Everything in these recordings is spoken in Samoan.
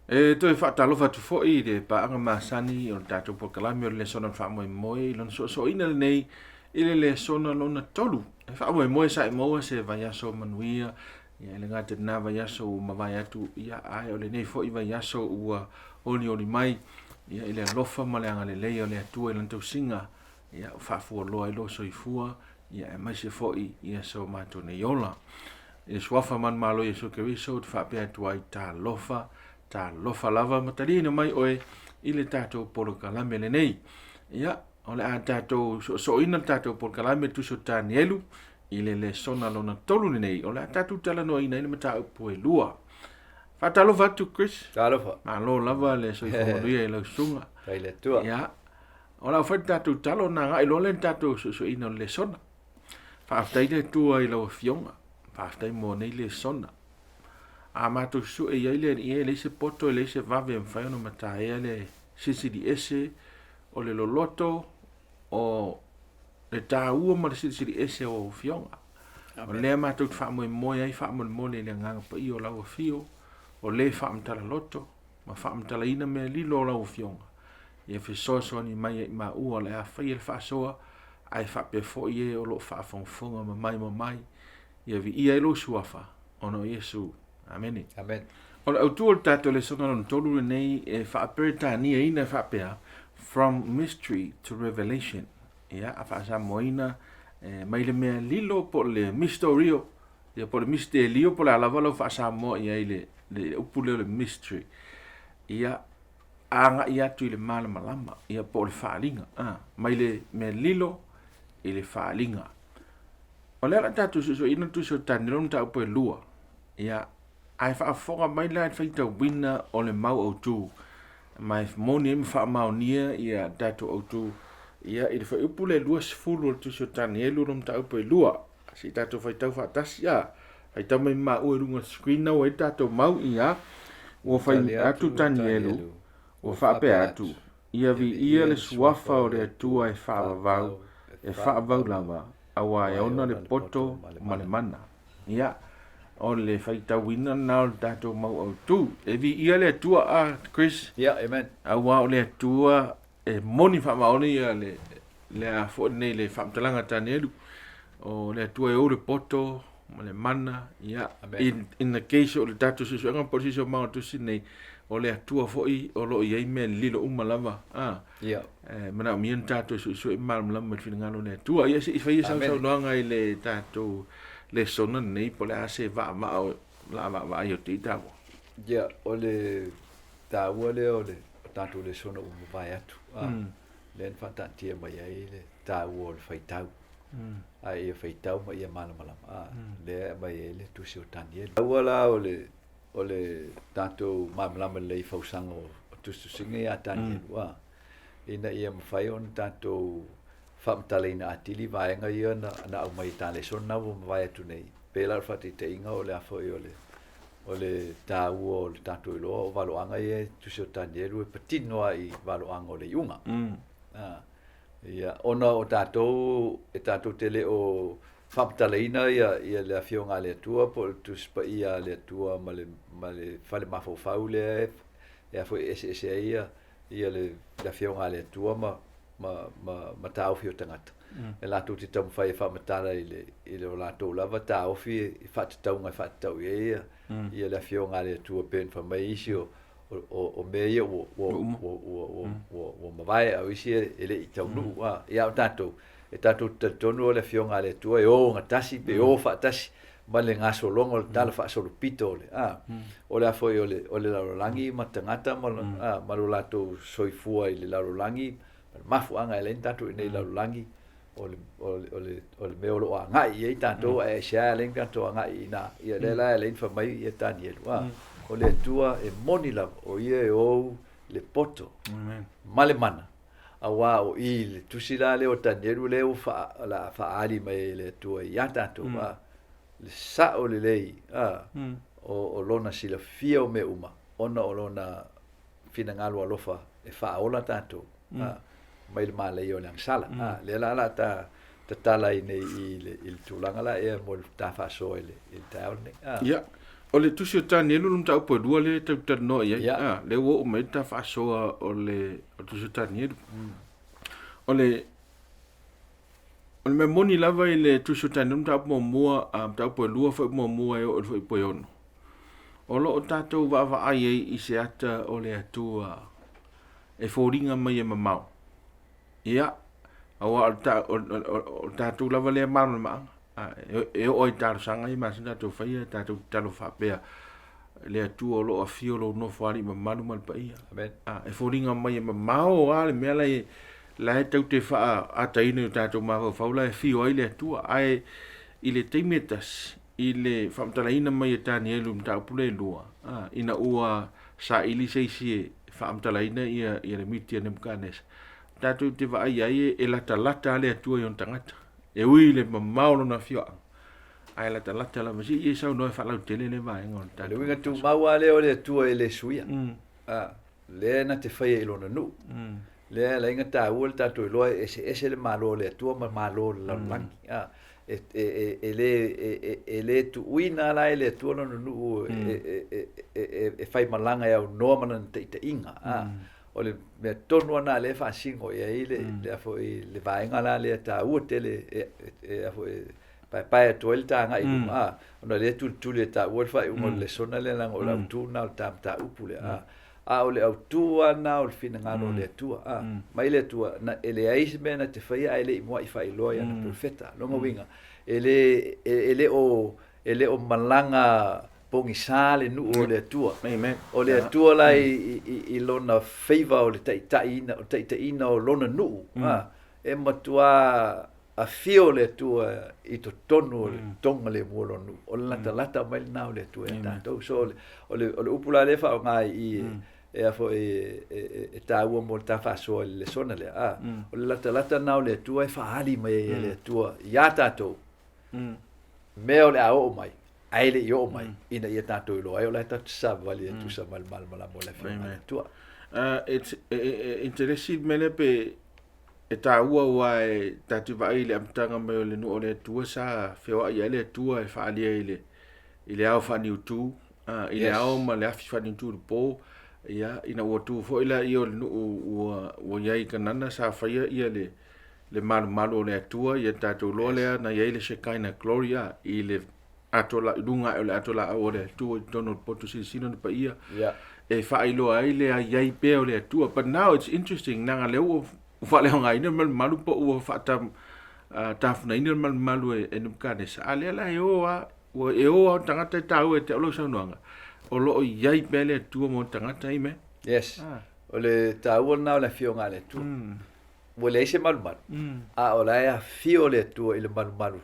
E toe faatalofa atu foi i le paaga masani o le tatou polokalame o le lesona o le faamoemoe i lona soosooina lenei i le lesona lona tolu. E faamoemoe sa e maua se vaiaso manuia, ia e le gata i lena vaiaso ua mavae atu, ia ae o lenei foi vaiaso ua olioli mai, ia i le alofa ma le agalelei o le Atua i lana tausiga, ia ua faafualoa ai lou soifua, ia aemaise foi ia so matou nei ola. I le suafa manumalo o Iesu Keriso, ou te faapea atu ai, talofa, talofa lava ma taliaina mai oe i le tatou polokalame lenei. Ia, o le a tatou soosooina le tatou polokalame Tusi o Tanielu i le lesona lona tolu lenei, o le a tatou talanoaina ai le mataupu e lua. Faatalofa atu Chris. Talofa. Malo lava le soifua manuia i lau susuga. Faafetai i le Atua. Ia, o le a fai le tatou talo ona agai loa lea i le tatou suesueina o le lesona. Faafetai le Atua i lau Afioga, faafetai mo nei lesona. A matou sue i ai le Alii e leai se poto e leai se vave e mafai ona mataea le silisili ese o le loloto o le taua ma le silisili ese o lau Afioga. O lea matou te faamoemoe ai faamolemole i le Agaga Paia o lau Afio, o le faamatala loto ma faamatalaina mea lilo o lau Afioga. Ia fesoasoani mai ia i maua o le a faia le faasoa, ae faapea foi e o lo o faafogafoga ma maimoa mai. Ia viia ai lou suafa, ona o Iesu. Amene. Amen. O le autu o le tatou lesona lona tolu lenei e faaperetaniaina e faapea, From Mystery to Revelation. Ia, a faasamoaina e, mai le mea lilo po o le mistorio, ia po o le mistelio po o le a lava lau faasamoa i ai le, le upu lea o le mystery. Ia, agai atu i le malamalama, ia po o le faaaliga, a, mai le mea lilo i le faaaliga. O lea la tatou suesueina le tusi o Daniel ma mataupu e lua, ia, ae faafofoga mai la i le faitauina o le mau autu, ma e moni ai ma faamaonia ia tatou autu, ia, i le fuaiupu lea 20 o le tusi o Danielu le mataupu e lua. Se i tatou faitau faatasi a. Faitau mai maua i luga o le screen na ua i tatou mau ia. Ua fai atu Tanielu, ua faapea atu, Ia viia le suafa o le Atua e faavavau, e faavavau lava, auā e ona le poto ma le mana. Ia, o le faitauina lena o le tatou mau autu. E viia le Atua a, Chris? Ia, amen. Auā o le Atua e moni faamaoni ia le, le a foi lenei le faamatalaga a Tanielu, o le Atua e ou le poto ma le mana, ia, in, in the case o le tatou suesuega po o le siosiomaga o le tusi nei, o le Atua foi o lo o i ai mea lilo uma lava, a, yeah. E manaomia ni tatou suesue malamalama i le finagalo o le Atua. Ia, se i faia sausaunoaga i le tatou lesona lenei, po o le a se vaavaa o la vaavaai o te i taua. Ia, o le taua lea o le tatou lesona ua mavae atu, a, lea na faataatia mai ai le taua o le faitau. A ia faitau ma ia malamalama, a, lea e aumai ai le tusi o Tanielu. Taua la o le o le tatou malamalama lelei i fausaga o tusitusiga ia a Tanielu, a, ina ia mafai ona tatou faamatalaina atili vaega ia na, na aumai i ta lesona na ua mavae atu nei. Pei la o le faataitaiga o le a foi o le o le taua o le tatou iloa o valoaga ia e tusi o Tanielu e patino lava i valoaga o le iuga. A, ia, ona o tatou e tatou te le o faamatalaina ia, ia le Afioga a le Atua po o le Tusi Paia a le Atua ma le, ma le fale mafaufau lea e, e a foi e eseese ai ia, ia le, le Afioga a le Atua ma, ma, ma, ma taofi o tagata. E latou te taumafai e faamatala i le, i le o latou lava taofi i faatatauga e faatatau i ai ia, ia le Afioga a le Atua pei ona fai mai isi o, o, o, o mea ia ua, ua, ua, ua, ua, ua, ua mavae a o isi e, e le i taunuu. A, ia a o tatou, e tatou te talitonu o le Afioga a le Atua e ogatasi pe o faatasi ma le gasologa o le tala faasolopito o le, a, o le a foi o le, o le lalolagi ma tagata ma, a, ma lo latou soifua i le lalolagi, ma le mafuaaga e ala ai ona tatou i inei i le lalolagi, o le, o le, o le, o le mea o lo o agai i ai tatou, ae aisea e ala ai ona tatou agai i ina, ia lea la e ala ai ona fai mai ia Tanielu, a, o le Atua e moni lava, o ia e ou le poto ma le mana, Auā o i le tusi la lea o Tanielu lea ua faa, o le a faaali mai ai e le Atua iā tatou, a, le sao lelei, a, o, o Lona silafia o mea uma, ona o Lona finagalo alofa e faaola tatou, a, mai le malaia o le agasala. A, lea la o le a ta tatala ai nei i le, i le tulaga la ea mo le ta faasoa i le, i le taeao lenei. A. Ia. O le Tusi o Tanielu le mataupu e lua lea tatou te talanoa i ai. A, lea ua oo mai ai le ta faasoa o le Tusi o Tanielu. O le O le mea moni lava i le Tusi o Tanielu mataupu muamua, a mataupu e lua foi muamua e oo i le fuaiupu e ono, o lo o tatou vaavaai ai i se ata o le Atua e foliga mai e mamao. Ia, aua o le, ta, o, o, o tatou lava lea malamalamaaga. E oo ai talosaga ia masani tatou faia, tatou tatalo faapea, le Atua o lo o afio lou nofo alii mamalu ma le paia. Amen. A, e foliga mai e mamao lava le mea la e, la e tau te faaataina i o tatou mafaufau la e afio ai le Atua. Ae i le taimi e tasi, i le faamatalaina mai e Tanielu i mataupu lea e lua, a, ina ua saili se isi e faamatalaina ia, ia le miti a Nebukanesa, tatou te vaai ai e latalata lava le Atua i ona tagata. E ui i le mamao o lona afioaga, ae latalata lava. Se i e saunoa e faalautele lea vaega o le tatou. O le uiga tumau lava lea o le Atua e le suia. A, lea na te faia i lona nuu. Lea e ala ai ona taua le tatou iloa e eseese le Malo o le Atua ma Malo o le lalolagi. A, e, e, e, e le, e, e, e le tuuina la e le Atua lona nuu e, e, e, e, e, e faimalaga e aunoa ma lana taitaiga. A, O le mea tonu lava lena lea e faasino i ai le, mm. le, foi, le vaega la lea taua tele e, e, e, foi, paepae atu ai le ta agai i luma, mm. a, ona lea tulituli e taua le faaiuga o le mm. lesona lea leaga o le mm. autu lena o le ta mataupu lea, a. A o le autu lava lena o le finagalo o le Atua, a. Mai le Atua, na, e leai se mea na te faia ae le i muai faailoa i ana perofeta. Lona uiga, e le, e, e le o, e le o malaga pogisa le nuu o le Atua. Amen. O le Atua la i, i, i lona feiva o le taitaiina, o le taitaiina o lona nuu, a, e matuā afio le Atua i totonu o le togalemu o lona nuu. O le latalata mai lena o le Atua ia tatou. So o le, o le, o le upu la lea e faaaoga i i, e a foi e, e, e taua mo le ta faasoa i le lesona lea, a, o le latalata lena o le Atua e faaali mai ai e le Atua iā tatou, mea o le a oo mai, ae le i oo mai, ina ia tatou iloa ai o la e tatou te savavali e tusa ma le malamalama o le Afioga a le Atua. It's interesi le mea lea pe e taua aua e tatou te vaai i le amataga mai o le nuu o le Atua sa feoai ai le Atua e faaalia i le i le ao faaniutu, i le ao ma le afi faaniutu i le po, ia, ina ua tu foi laia o le nuu ua ua i ai i Kanana sa faia ia le le malumalu o le Atua, ia tatou iloa lea na i ai le Shekinah Glory a, i le ato la, i luga ae o le ato laau o le Atua i totonu o le poto silasila na paia, e faailoa ai le aiai pea o le Atua. But now it's interesting, naga lea ua faaleaogaina le malumalu po ua faata tafunaina le malumalu e, e Nebuchadnezzar. A lea la e o a, ua e o a o tagata e taua e te au lau saunoaga. O lo o i ai pea le Atua mo tagata, amen. Yes. O le taua lena o le Afioga a le Atua. Ua leai se malumalu, a o la e afio le Atua i le malumalu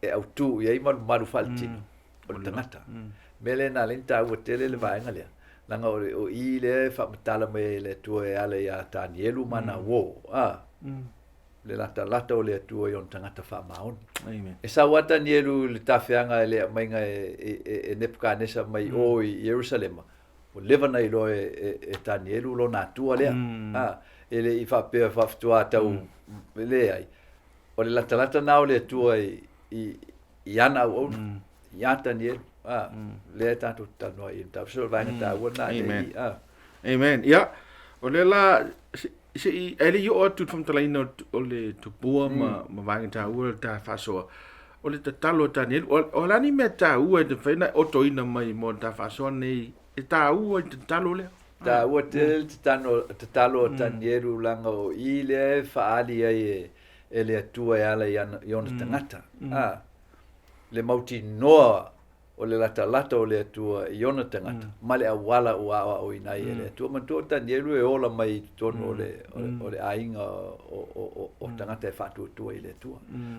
e autū i ai malumalu faaletino o le tagata. Mea lea na ala ai ona taua tele le vaega lea, leaga o, o i lea e faamatala mai ai e le Atua e ala iā Tanielu ma ana uō, a, le latalata o le Atua i ona tagata faamaoni. Amen. E sau lava Tanielu i le tafeaga i le aumaiga e, e, e, e Nepukanesa mai o i Ierusalema, Ua leva ona iloa e Tanielu lona Atua lea. A, e le i faapea faafitoa tau, e leai. O le latalata lena o le Atua i, i, i ana auauna, iā Tanielu. A, lea e tatou te talanoa ai i le mataupu. So, o le vaega taua lena e Amen. i, a. Amen. Ia, o lea la, se, se i, ae le i oo atu i le faamatalaina o le tupua ma, ma vaega taua o le ta faasoa, O le tatalo a Tanielu, o, o le a ni mea taua e te mafai ona e otoina mai mo le ta faasoa nei, e taua i le tatalo lea? Taua tele le tatano, tatalo a Tanielu leaga o i lea e faaali ai e, e le Atua e ala i ana, i ona tagata. A, le mautinoa o le latalata o le Atua i ona tagata, ma le auala ua aoaoina ai e le Atua. Manatua o Tanielu e ola mai i totonu o le, o le, o le aiga o, o, o, o tagata e faatuatua i le Atua.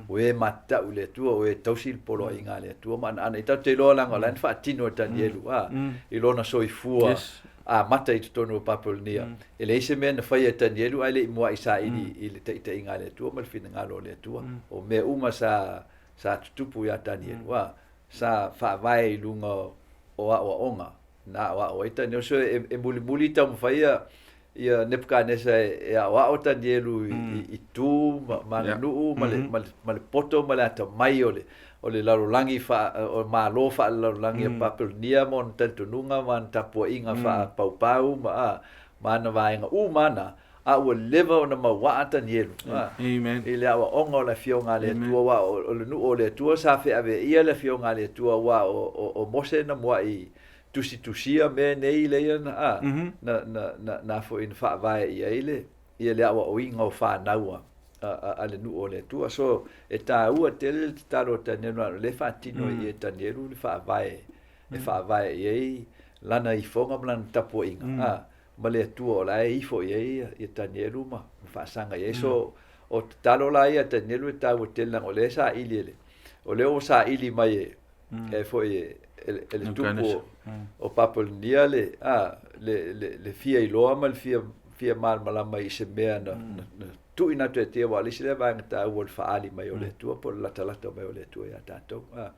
O e matatau i le Atua, o e tausi le poloaiga a le Atua ma anaana. I tatou te iloa leaga o la e na faatino e Tanielu, a, i lona soifua amata i totonu o Papalonia. E leai se mea na faia e Tanielu ae le i muai saili i le taitaiga a le Atua ma le finagalo o le Atua. O mea uma sa, sa tutupu iā Tanielu, a, sa faavae i luga o aoaoga na aoao ai Tanielu. So e, e mulimuli taumafai ia ia Nepukanesa e aoao Tanielu i tu ma aganuu ma le poto ma le atamai o le lalolagi o malo faalelalolagi a Papelonia ma ona talitonuga ma ana tapuaiga faapaupau ma ana vaega uma ana, a ua leva ona mauaa Tanielu i le aoaoga o le Afioga a le Atua, aua o le nuu o le Atua sa feaveaia le Afioga a le Atua, aua o Mose na muai tusitusia mea nei lea na na foi na faavae i ai le ia le aoaoina o fanau a le nuu o le Atua. So e taua tele le tatalo a Tanielu, o le faatino i e Tanielu le faavae e faavae i ai lana ifoga ma lana tapuaiga ma le Atua o la e ifo i ai ia Tanielu ma faasaga i ai. So o tatalo la ia Tanielu e taua tele leaga o lea saili ele o lea ua saili mai e foi e le tupu o Papelonia le le fia iloa ma le fia malamalama i se mea na tuuina atu e te aua o le isi lea vaega taua o le faaali mai o le Atua po o le latalata mai o le Atua ia tatou. O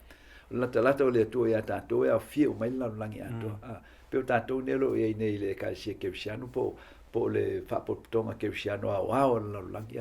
le latalata o le Atua ia tatou e aofia uma ai le lalolagi atoa. Pe o tatou nei o lo o i ai nei i le Ekalesia Kerisiano po o le Faapotopotoga Kerisiano aoao o le lalolagi.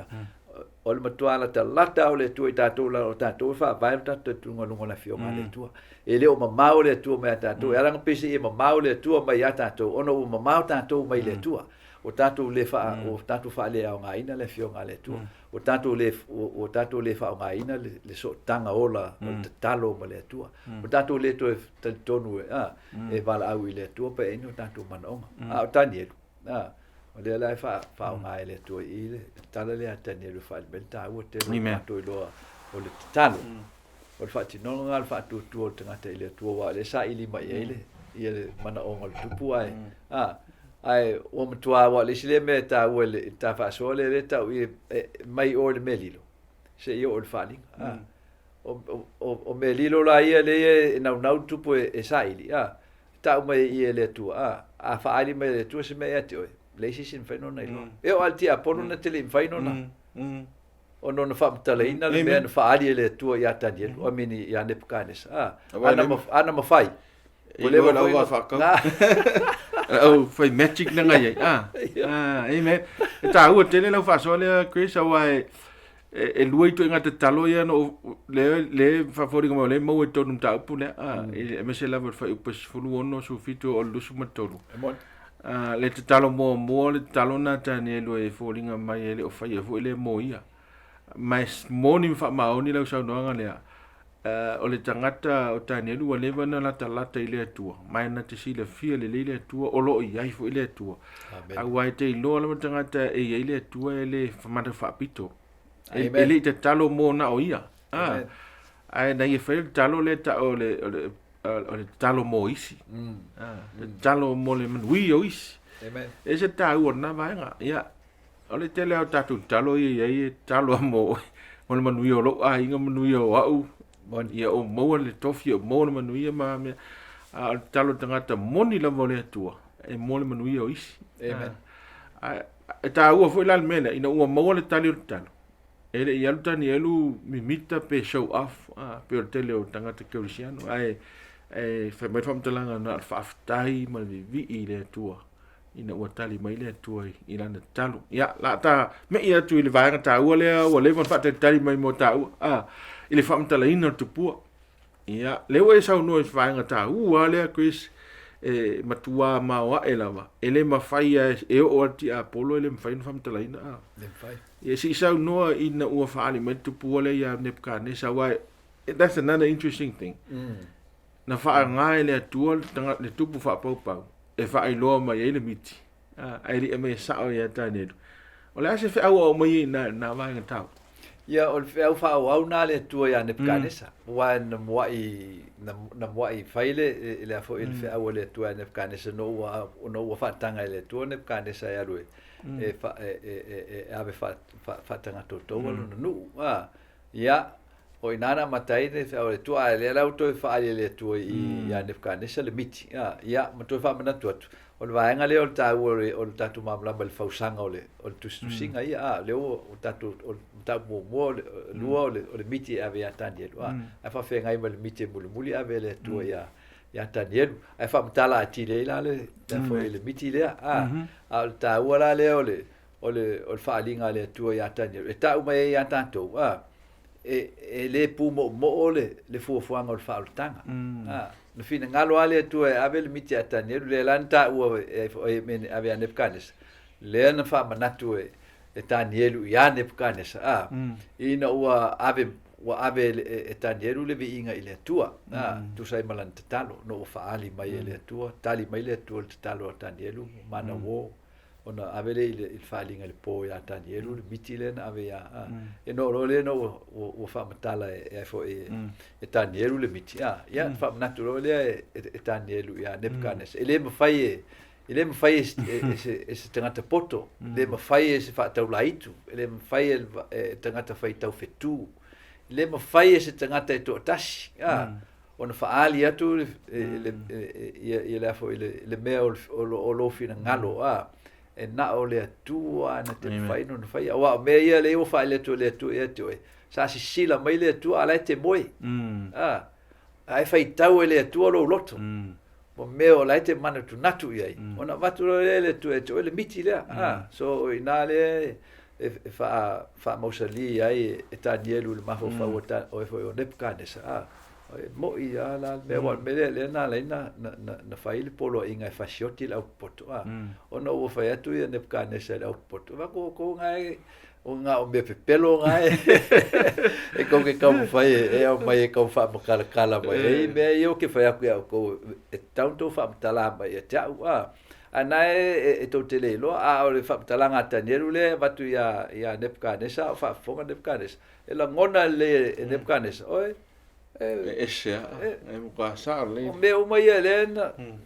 O le matua latalata o le Atua i tatou la o tatou e faavae le tatou talitonuga i luga o le Afioga a le Atua. E le o mamao le Atua mai ia tatou. E ala ona peiseai e mamao le Atua mai ia tatou, ona ua mamao tatou mai le Atua. Ua tatou le ua tatou faaleaogaina le Afioga a le Atua. Ua tatou le ua tatou le faaaogaina le sootaga ola o le tatalo ma le Atua. Ua tatou le toe talitonu e valaau i le Atua pe ai ni o tatou manaoga. A o Tanielu, o lea la e faaaoga e le Atua i le tala lea a Tanielu e faaali mai le taua tele o tatou iloa o le tatalo. O le faatinoga o le faatuatua o le tagata i le Atua, aua o lea e saili mai ai le ia le manaoga o le tupu ae ae ua matua aua o le isi lea mea e taua i le ta faasoa lea lea e tau i mai oe i le mea lilo seia oo i le faaaliga. O mea lilo la ia lea e naunau le tupu e saili tau mai i e le Atua a faaali mai e le Atua se mea ia te oe, leai se isi e mafai ona iloa. E oo lava i le tiapolo na te le i mafai ona ona ona faamatalaina le mea na faaali e le Atua ia Tanielu, I mean ia Nepukanesa. Ana mafai. Ua leva foi na faakau. Au fai magic na ngai ai. Amen. E taua tele lau faasoa lea Chris, aua e lua ituaiga tatalo ia no le faafoliga mai o lea e maua i totonu mataupu lea. Aemaise lava o le fuaiupu e 16, 17 o le 23. Le tatalo muamua, le tatalo na Tanielu e foliga mai e le o faia foi lea mo ia. Ma e moni ma faamaoni lau saunoaga lea, o le tagata o Tanielu ua leva ona latalata i le Atua, ma e na te silafia lelei le Atua, o lo o i ai foi le Atua. Aua e te iloa lava le tagata e i ai le Atua e le matau faapito. E le i tatalo mo na o ia. Ae na ia fai le tatalo lea tau o le tatalo mo isi. Le tatalo mo le manuia o isi. E se taua o lena vaega. Ia, o le tele lava o tatou tatalo ia i ai e tatalo lava mo le manuia o lou aiga, manuia o au, ia ou maua le tofi, ia ou maua le manuia ma mea. A o le tatalo a le tagata moni lava o le Atua, e mo le manuia o isi. Ae e taua foi la le mea lea, ina ua maua le tali o le tatalo, e le i alu Tanielu mimita pe show off, pe o le tele o tagata kerisiano, ae e fai mai le faamatalaga na o le faafetai ma le vivii i le Atua ina ua tali mai le Atua i lana tatalo. Ia, la ta mei atu i le vaega taua lea ua leva ona faatalitali mai mo taua, i le faamatalaina o le tupua. Ia, lea ua e saunoa i se vaega taua lea, Chris, e matua maoae lava, e le mafai e oo lava le tiapolo e le mafai ona faamatalaina. Le mafai. Ia, se i saunoa ina ua faaali mai le tupua lea ia Nebuchadnezzar, aua that's another interesting thing. Na faaaoga e le Atua le tupu faapaupau e faailoa mai ai le miti, ae le i aumaia sao ia Tanielu. O le a se feau o aumai ai i ina i lena vaega taua? Ia, o le feau faaauau lena a le Atua ia Nebuchadnezzar, aua na muai, na muai fai le, le a foi le feau a le Atua ia Nebuchadnezzar, ina ua, ina ua faataga e le Atua Nebuchadnezzar e alu e, e, e, e, e ave faatagaga toutou lona nuu. Ia, o i ina na amata ai le feau a le Atua, ae lea la ua toe faaali e le Atua ia Nebuchadnezzar le miti. Ia, ma toe faamanatu atu, o le vaega lea o le taua o le tatou malamalama i le fausaga o le tusitusiga ia, a, lea ua tatou, o le mataupu muamua, o le lua o le miti e ave ia Tanielu, a, ae faafeagai ma le miti e mulimuli ave e le Atua ia ia Tanielu. Ae faamatala atili ai la le foi le miti lea. A o le taua la lea o le o le faaaliga a le Atua ia Tanielu. E tau mai ai ia tatou, e le pumoomoo le fuafuaga o le faaolataga. Na finagalo a le Atua e ave le miti a Tanielu, lea la na taua e ave ia Nepukanesa, lea na faamanatu e Tanielu ia Nepukanesa, ina ua ave e Tanielu le viiga i le Atua, tusa ai ma lana tatalo, na ua faaali mai e le Atua, tali mai le Atua le tatalo a Tanielu, mana uo, ona ave le i le faaaliga i le po ia Tanielu, le miti lea na ave ia, e no loa lea na ua faamatala e foi e Tanielu le miti, ia faamanatu loa lea e Tanielu ia Nepukanesa. E le mafai e se tagata poto, e le mafai e se faataulaitu, e le mafai e tagata faitaufetu, e le mafai e se tagata e toatasi, ona faaali atu ia le afo i le mea o lou finagalo, e na o le Atua na te mafai ona faia. Aua o mea ia lea ua faaali atu e le Atua ia te oe, sa sisila mai le Atua a la e te moe, ae faitau e le Atua lou loto, mo mea o la e te manatunatu i ai, ona avatu loa lea e le Atua ia te oe le miti lea. So ina lea e faamausali ai e Tanielu le mafaufau o foi o Nepukanesa. Moi a la mea wa mea lea na lai na fai le poloaiga e fasioti le aupoto, ona ua fai atu ia Nepukanesa i le aupoto, va ko ngai o ngā o mea pepelo ngai e kou ke taumafai e au mai e kau faamakalakala mai ei mea ia o ke fai aku ia oukou e tatau ona tou faamatala mai ia te au a na e tou te le iloa a o le faamatalaga a Tanielu lea e avatu ia Nepukanesa o faafofoga Nepukanesa e lagona lelei e Nepukanesa oe e ese a e mukasa le o mea uma ia lea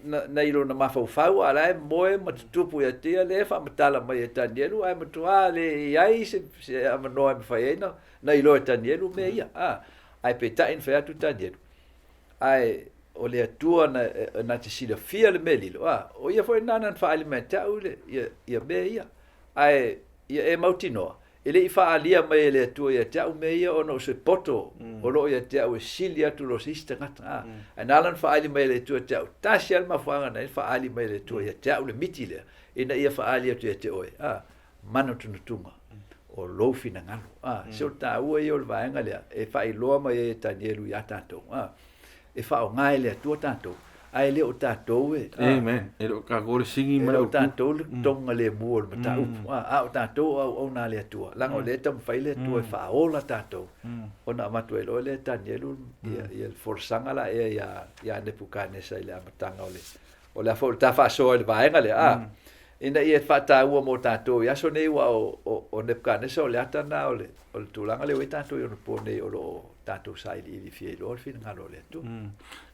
na i lona mafaufau a la e moe ma tutupu ia te ia lea e faamatala mai e Tanielu ae matuā le i ai se avanoa e mafai ai na iloa e Tanielu mea ia ae peitai na fai atu Tanielu ae o le Atua na te silafia le mea lilo o ia foi nana na faaali mai te au ia mea ia ae ia e mautinoa e le i faalia mai e le Atua ia te au mea ia ona o se poto o loo ia te au e sili atu lo se isi tagata ae na ala na faaali mai e le Atua te au tasi a le mafuaaga na faaali mai e le Atua ia te au le miti lea ina ia faaali atu ia te oe manatunatuga o lou finagalo se o le taua ia o le vaega lea e faailoa mai ai e Tanielu ia tatou e faaaoga e le Atua tatou ae le o tatou e amen e le o tatou le sigi ma le o tatou le toga lemu o le mataupu a o tatou o auauna a le Atua leaga o lea e taumafai le Atua e faaola tatou ona avatu ai loa lea e Tanielu ia le folasaga la ea ia Nepukanesa i le amataga o le afo o le tafaasoa i le vaega lea ina ia faataua mo tatou i aso nei ua o Nepukanesa o le ata na o le tulaga lea ua i tatou i ona po nei o loo tatou sailiili fia iloa le finagalo o le Atua.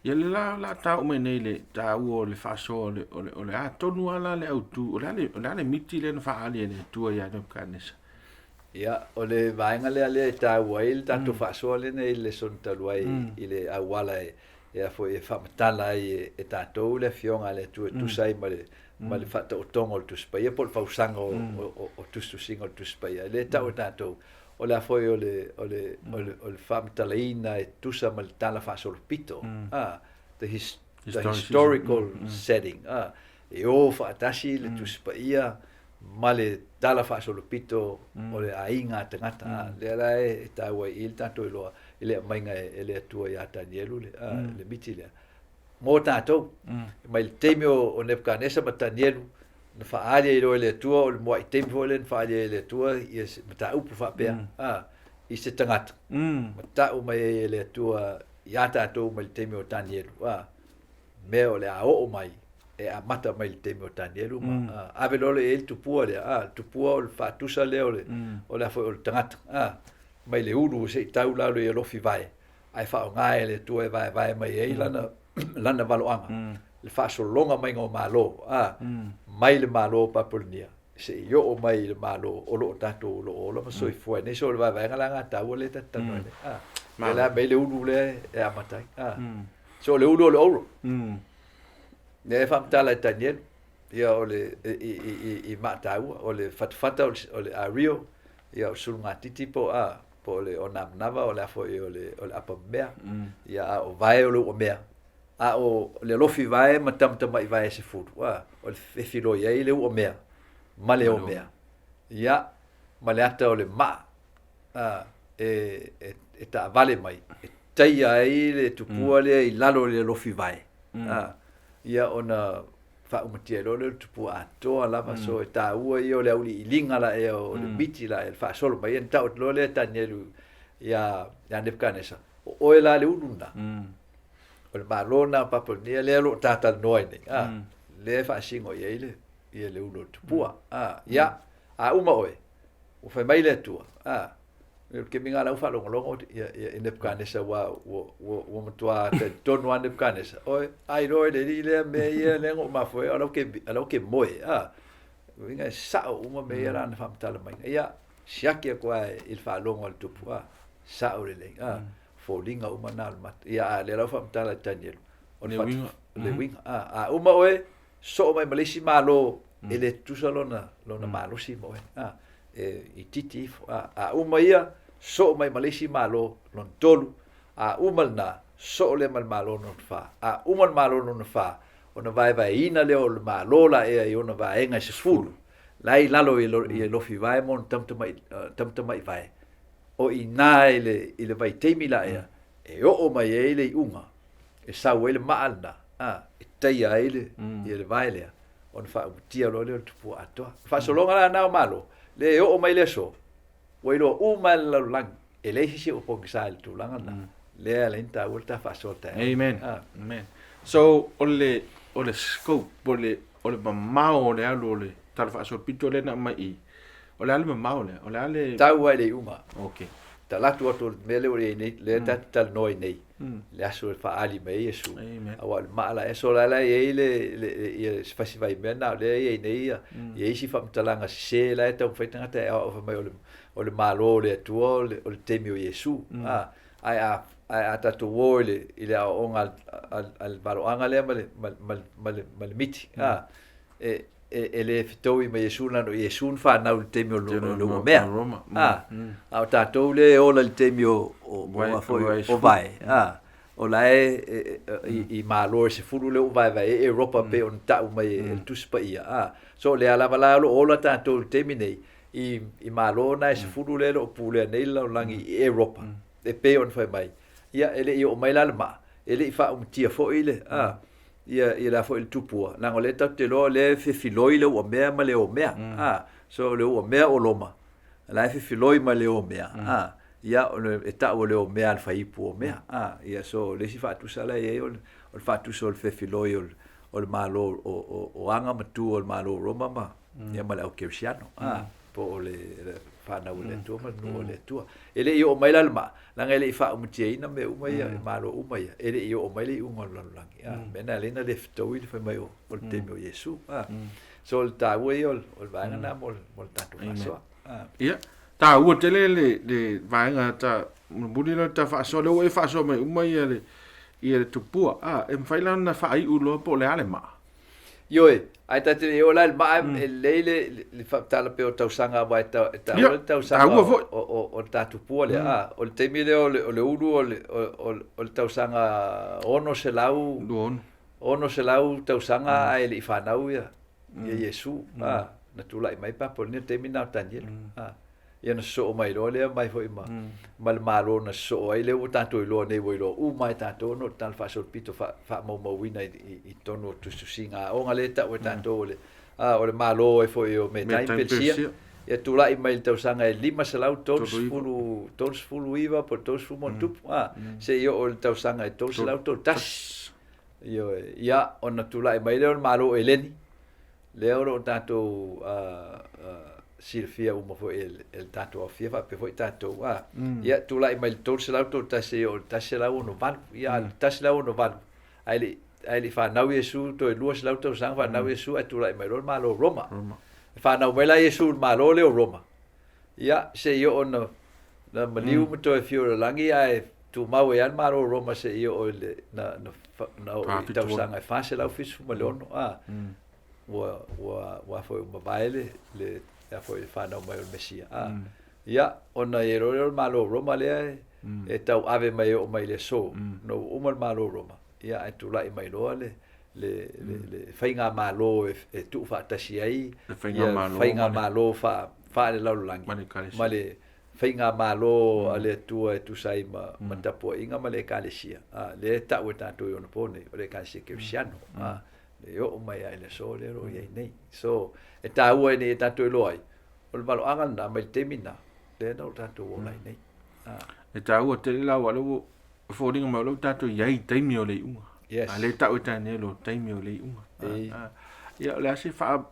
Ia le la tau mai nei le taua o le faasoa o le a tonu ala le autu o le a le miti lea na faaali e le Atua ia Nepukanesa. Ia o le vaega lea lea e taua ai le tatou faasoa lenei i le lesona talu ai i le auala e afo e faamatala ai e tatou le afioga a le Atua e tusa ai ma le faataotoga o le Tusi Paia po o le fausaga o tusitusiga o le Tusi Paia. E le tau e tatou o le afo o le faamatalaina e tusa ma le tala faasolopito, the historical setting, e o faatasi le Tusi Paia ma le tala faasolopito o le aiga a tagata. Lea la e taua ai i le tatou iloa i le aumaiga e le Atua ia Tanielu le miti lea mo tatou mai le taimi o Nepukanesa ma Tanielu na faaali ai loa e le Atua o le mua'i taimi foi lea na faaali ai e le Atua ia se mataupu faapea i se tagata ma ta'u mai ai e le Atua ia tatou mai le taimi o Tanielu mea o le a oo mai e amata mai le taimi o Tanielu ma ave loa le i ai le tupua lea le tupua o le faatusa lea o le afo o le tagata mai le ulu se'i tau lalo i alofi vae ae faaaoga e le Atua e vaevae mai ai lana valoaga le faasologa maiga o malo mai le malo o Papulania se'i oo mai i le malo o loo tatou o loo ola ma soifua ai nei. So o le vaevaega la gataua lea tatatanoa ai nei lea la mai le ulu lea e amata ai so o le ulu o le ouro lea e faamatala e Tanielu ia o le i maataua o le fatafata o le ario ia o sulugatiti po o le onamanava o le afo o le apamea ia a o vae o le uamea. A o le alofi vae ma tamatama'i vae e 10, a, o le fefiloi ai le uamea ma le omea. Ia, ma le ata o le maa, a, e taavale mai, e taia ai le tupua lea i lalo i le alofi vae. A, ia ona faaumatia ai loa lea o le tupua atoa lava. So e taua ia o le auiliiliga la ea o le miti la ea, le faasolo mai ia, na tau atu loa lea e Tanielu ia Nepukanesa, o oe la le ulu lena. O le Malo lena o Papelonia lea o lo o tatalanoa ai nei, a, lea e faasino i ai le, ia le ulu o le tupua. A, ia, a uma oe, ua fai mai le Atua, a, o le taimi lena la ua faalogologo ia, ia, i Nepukanesa, ua matua talitonu lava Nepukanesa, oe, a iloa e le alii lea mea ia lea na ou mafua ai, o lau ke moe, a, uiga e sao uma mea ia la na faamatala mai. Ia, siaki atu lava i le faalogo a le tupu, a, sao lelei, a, foliga uma na o le mata. Ia, a lea la ua faamatala e Tanielu, o le uiga. Le uiga. A uma oe, soo mai ma le isi Malo, e le tutusa lona, lona malosi ma oe. A, e itiiti ifo. A uma ia, soo mai ma le isi Malo, lona tolu. A uma lena, soo lea ma le Malo lona fa. A uma le Malo lona fa, ona vaevaeina lea o le Malo la ea i ona vaega e 10. La i lalo i lofi vae ma ona tamatama'i vae. O i ina i le vaitaimi la ea, e oo mai ai le iuga, e sau ai le maa lena, a, e taia ai le, ia le vae lea, ona faaumatia loa lea o le tupua atoa. Faasologa la na o Malo, le e oo mai le aso, ua iloa uma e le lalolagi, e leai se isi o pogisa i le tulaga lena. Lea e ala ai ona taua le ta faasoa taeao. Amen. Amen. So, o le scope, o le mamao o le alu o le tala faasolopito lea na aumai i, o le a le mamao lea? O le a le Tau ai le iuga. Okay. Talatu atu o le mea lea ua i ai nei, lea tatou talanoa ai nei, le aso e faaali mai ai Iesu. Aua o le maa la aso la la e i ai le, ia se fasi vaimea lena, o lea e i ai nei ia, ia isi faamatalaga sese la e taumafai tagata e aoao fai mai o le Malo o le Atua o le taimi o Iesu. A, ae a, ae a tatou o i le aoaoga a le valoaga lea ma le miti, a, e le fetaui ma Iesu lana o Iesu na fanau i le taimi o le uamea. A, a o tatou lea e ola i le taimi o o vae. A, o la e i Malo e 10 lea ua vaevae ai Europa pei ona tau mai e le Tusi Paia. A, so lea lava la o lo o ola tatou i le taimi nei i Malo na e 10 lea o lo o pulea nei le lalolagi i Europa. E pei ona fai mai, ia e le i oo mai la le maa, e le i faaumatia foi le, a, ia ia la foi le tupua, leaga o lea tatou te iloa o lea e fefiloi le uamea ma le omea. A, so o le uamea o Roma, la e fefiloi ma le omea. A, ia o le e tau o le omea a le faiipu omea. A, ia so o le isi faatusa la e i ai o le faatusa o le fefiloi o le Malo o aga ma tu o le Malo o Roma ma ia ma le au kerisiano. A, po o le fanau o le Atua ma le nuu o le Atua. E le i oo mai la le maa, leaga e le i faaumatiaina mea uma ia, Malo uma ia, e le i oo mai le iuga o le lalolagi. A, mea na ala ai ona le fetaui le fai mai o le taimi o Iesu. A, so o le taua ia o le vaega lena mo le tatou faasoa. Ia, taua tele le vaega ta mulimuli lea o le ta faasoa, lea ua e faasoa mai uma ia le tupua. A, e mafai la ona faaiu loa po o le a le maa? Ioe, ae ta te le i oo la i le maa e lelei le faamatala pea o tausaga aua e taua le tausaga o le ta tupua lea. A, o le taimi lea o le ulu o le tausaga 600, 600 tausaga ae le i fanau ia Iesu. A, na tulai mai papa o lenei taimi na o Tanielu. A, ia na sosoo mai loa lea mai foi ma, ma le Malo na sosoo ai lea ua tatou iloa nei ua iloa uma e tatou ona o le tala faasolopito faamaumauina i totonu o tusitusiga aoga lea e tau e tatou o le, a, o le Malo ai foi o Metai ma Peresia. Ia tulai mai i le tausaga e 539 po o le 30 ma ona tupu, a, seia oo i le tausaga e 331. Ioe, ia ona tulai mai lea o le Malo o Eleni, lea o lo o tatou silafia uma foi e le tatou aofia faapea foi tatou, a, ia tulai mai le 331 seia oo i le 168. Ia a le 168 ae le i fanau Iesu, toe 200 tausaga fanau Iesu ae tulai mai loa le Malo o Roma. E fanau mai la Iesu i le Malo lea o Roma, ia seia oo na maliu ma toe afio i le lagi ae tumau ai lava le Malo o Roma seia oo i le na oo i tausaga e 476, a, ua foi ua mavae le a foi le fanau mai o le Mesia. A, ia ona i ai loa lea o le Malo o Roma lea e tauave mai e oo mai i le aso, ona ua uma le Malo o Roma. Ia, ae tulai mai loa le, le, le, le faigamalo e, e tuufaatasi ai Le faigamalo faigamalo faa, faale-lalolagi ma le Ekalesia. ma le faigamalo a le Atua e tusa ai ma, ma tapuaiga ma le Ekalesia. A, lea e tau e tatou i ona po nei, o le Ekalesia Kerisiano. A, le oo mai lava i le aso lea o lo o i ai nei. So, e taua ina ia tatou iloa ai, o le valoaga lena mai le taimi lena, lea na o tatou ola ai nei. A. E taua tele la aua o lea ua foliga mai o lea ua tatou i ai i taimi o le iuga. Yes. A lea e tau e Tanielu o le taimi o le iuga. E. A, ia o le a se faa,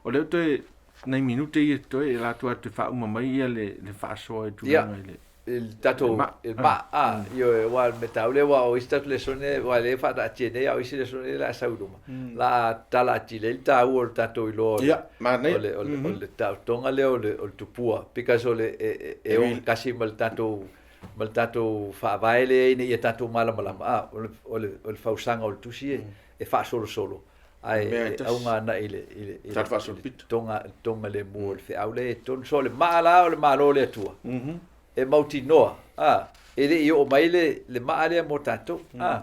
o lea ua toe nai minute ia totoe e latou atu e faauma mai ia le, le faasoa i tulaga i le I le tatou, le ma, i le ma, a, ioe, aua o le mea taua lea, aua o isi tatou lesone, aua o lea e faataatia nei, a o isi lesone o le a sau i luma, la a tala atili ai le taua o le tatou iloa o le, Ia, manaia. o le, o le, o le taotoga lea o le, o le tupua, because o le, e, e, e ogatasi ma le tatou, ma le tatou faavae lea ina ia tatou malamalama, a, o le, o le, o le fausaga o le tusi e, e faasolosolo, ae Mea e e tasi. auga agai i le, i le, i Sa le, le faasolopito. toga, toga lemu o le feau lea e tonu. So o le maa la o le Malo o le Atua, e mautinoa, a, e le i oo mai le, le maa lea mo tatou, a.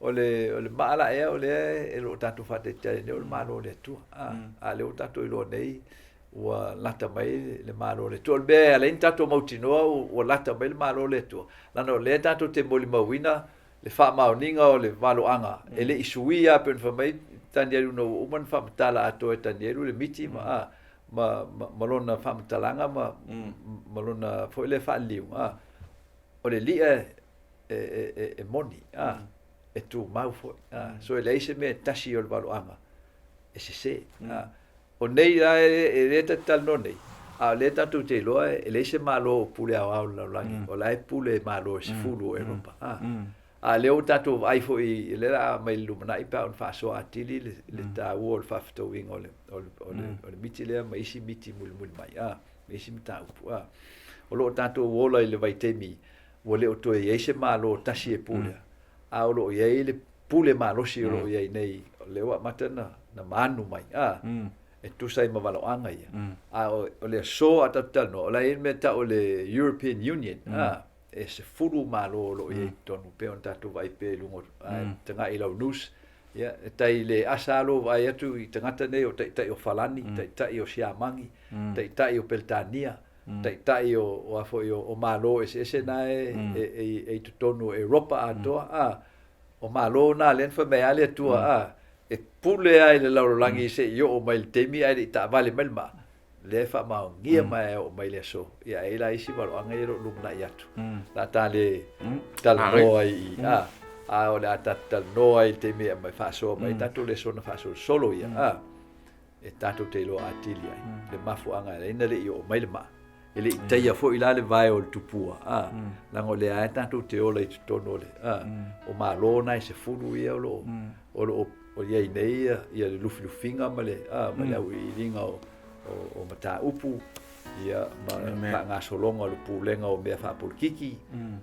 O le, o le maa la ea o lea e lo o tatou faataitai nei o le Malo o le Atua, a. A lea ua tatou iloa nei ua lata mai le Malo o le Atua. O le mea e ala ai ona tatou mautinoa ua lata mai le Malo o le Atua, leaga o lea tatou te molimauina le faamaoniga o le valoaga e le i suia lava pei ona fai mai Tanielu ina ua uma ona faamatala atoa e Tanielu le miti ma, a, ma, ma, ma lona faamatalaga ma, ma lona foi lea faaliliuga, a, o le li'a e, e, e, e moni, a, e tumau foi. A, so e leai se mea e tasi o le valoaga e sese. A, o nei la e, e le ta te talanoa nei, a o lea tatou te iloa e leai se Malo o pule aoao i le lalolagi, o la e pule Malo e 10 o Eropa. A, a lea ua tatou vaai foi, lea o le a aumai i le lumanai pe a ona faasoa atili le, le taua o le faafetauiga o le, o le, o le, o le miti lea ma isi miti mulimuli mai, a, ma isi mataupu. A, o lo o tatou ola i le vaitaimi ua le o toe i ai se Malo tasi e pulea, a o lo o i ai le pule malosi o lo o i ai nei, o lea ua amata ona na manu mai, a, e tusa ai ma valaoaga ia. A o, o le aso a tatou talanoa, o la e i ai le mea e tau o le European Union, a, e 10 malo o lo o i ai i totonu, pei ona tatou vaai pea i luga o, a tagai i lau news, ia, e tai le asa lava lou vaai atu i tagata nei o taitai o Falani, taitai o Siamani, taitai o Peretania, taitai o, o a foi o, o malo eseese na e, e, e, e i totonu o Europa atoa, a, O Malo na lea na fai mai a le Atua a e pule a i le lalolagi se i oo mai le taimi ae le i taavale mai le maa, lea e faamaonia mai e oo mai le aso. Ia e i ai la isi valoaga ia o lo o lumanai atu. La ta le talanoa ai i a a o le a tatou talanoa ai i le taimi e aumai faasoa mai ai tatou lesona faasolosolo ia a e tatou te iloa atili ai le mafuaaga e ala ai ona le i oo mai le maa. E le i taia foi la le vae o le tupua, a, leaga o lea lava tatou te ola i totonu o le, a, o Malo na e 10 ia o lo o, o lo o i ai nei ia, ia le lufilufiga ma le, a, ma le auiliiliga o, o, o mataupu, ia, ma faagasologa o le pulega o mea faapolokiki,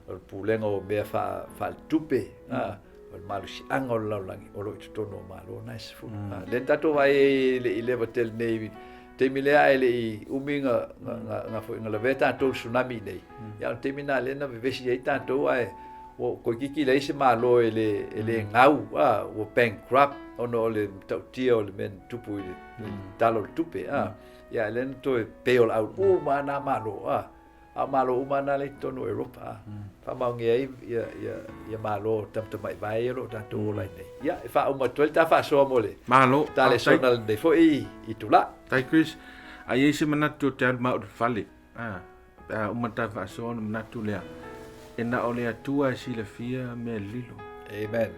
o le pulega o mea faa, faaletupe, a, o le malosiaga o le lalolagi o lo o i totonu o Malo na e 10. A, lea na tatou vaai ai e le i leva tele nei taimi lea ae le i umi na, na, na, na, foi, na lavea tatou i le tsunami i nei. Ia, o le taimi lena lea na vevesi ai tatou ae ua toeitiiti leai se Malo e le, e le gau, a, ua bankrupt ona o le matautia o le mea na tupu i le, i le Tala o le Tupe, a. Ia, a lea na toe bail out uma lava na Malo, a. A o Malo uma lava na lea i totonu o Europa, a. Faamaonia ai ia, ia, ia Malo tamatamaivae ia o lo o tatou ola ai nei. Ia, e faauma atu ai le ta faasoa mo le Malo, ta faafetai. lesona lenei foi itula. Faafetai Chris. A i ai se manatu ou te alu ma au i le fale, a, pe a uma ta faasoa ona manatu lea, e na o le Atua e silafia mea lilo. Amen.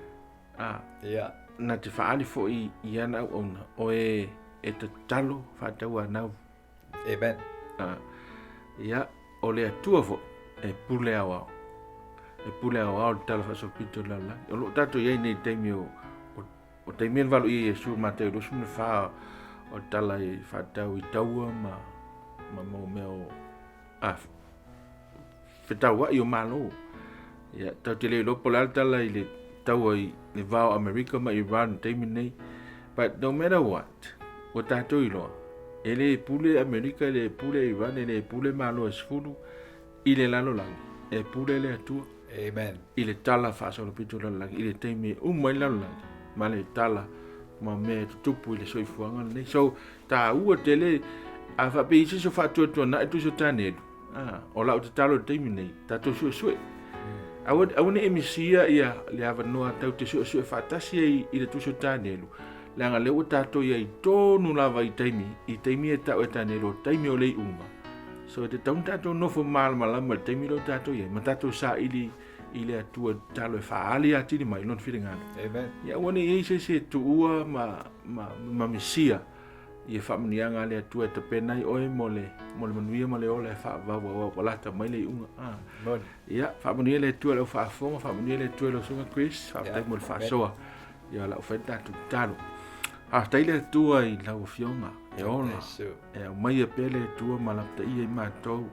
A, Ia. na te faaali foi i ana auauna, o e e tatalo faatauanau. Amen. A, ia, o le Atua foi e pule aoao. E pule aoao le Tala Faasolopito o le lalolagi. O lo o tatou i ai nei i le taimi o, o, o taimi e valo i Iesu Mateo 24 o le tala i faatatau i taua ma, ma mau mea o, a, fetauai o Malo. Ia, tatou te le iloa po o le a le tala i le taua i le va o Amerika ma Iran i le taimi lenei. But no matter what, ua tatou iloa, e le pule Amerika, e le pule Iran, e le pule Malo e 10 i le lalolagi, e pule le Atua. Amen. I le tala faasolopito o le lalolagi, i le taimi e uma ai le lalolagi, ma le tala ma mea e tutupu i le soifuaga lenei. So, taua tele, a faapea i se isi o faatuatuanai tusi o Tanielu, ah, o lau tatalo i le taimi nei, tatou suesue. Aua, aua ne i misia ia le avanoa tau te suesue faatasi ai i le tusi o Tanielu, leaga lea ua tatou i ai tonu lava i taimi, i taimi e tau e Tanielu, o taimi o le iuga. So e tatau ona tatou nofo malamalama i le taimi lea ua tatou i ai, ma tatou saili i le Atua tatalo e faaali atili mai lona finagalo. Amen. Ia aua ne i i ai se isi e tuua ma, ma, ma misia ia faamanuiaga a le Atua e tapena ai oe mo le, mo le manuia ma le ola e faavavau aua ua lata mai le iuga. Ah. Moni. Ia, faamanuia le Atua i lau faafofoga, faamanuia le Atua i lau susuga Chris, faafetai Yeah. mo le faasoa. Ia, o lau fai le tatou tatalo. Faafetai le Atua i lau afioga e ola. Yesu. E aumaia pea le Atua ma lapataia i matou.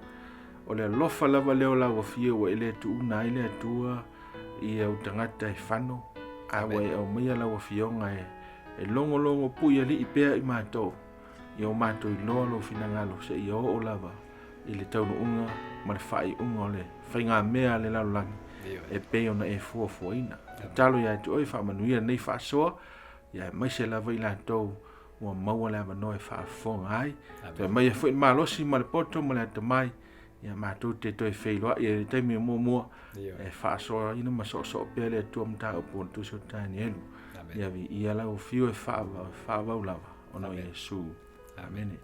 O le alofa lava lea o lau afio ua e le tuuna ai le Atua i au tagata e fano, a ua e aumaia lau afioga e, e logologo pui alii pea i matou, ia o matou iloa lou finagalo seia oo lava i le taunuuga ma le faaiuga o le faigamea a le lalolagi e pei ona e fuafuaina. Tatalo ia te oe faamanuia lenei faasoa, ia aemaise lava i latou ua maua le avanoa e faafofoga ai. Toe aumaia foi le malosi ma le poto ma le atamai, ia matou te toe feiloai ai i le taimi o muamua e faasoaina ma soosoo pea le Atua mataupu o le Tusi o Tanielu. Ia viia lau afio e faavau lava ona o Iesu. Amene.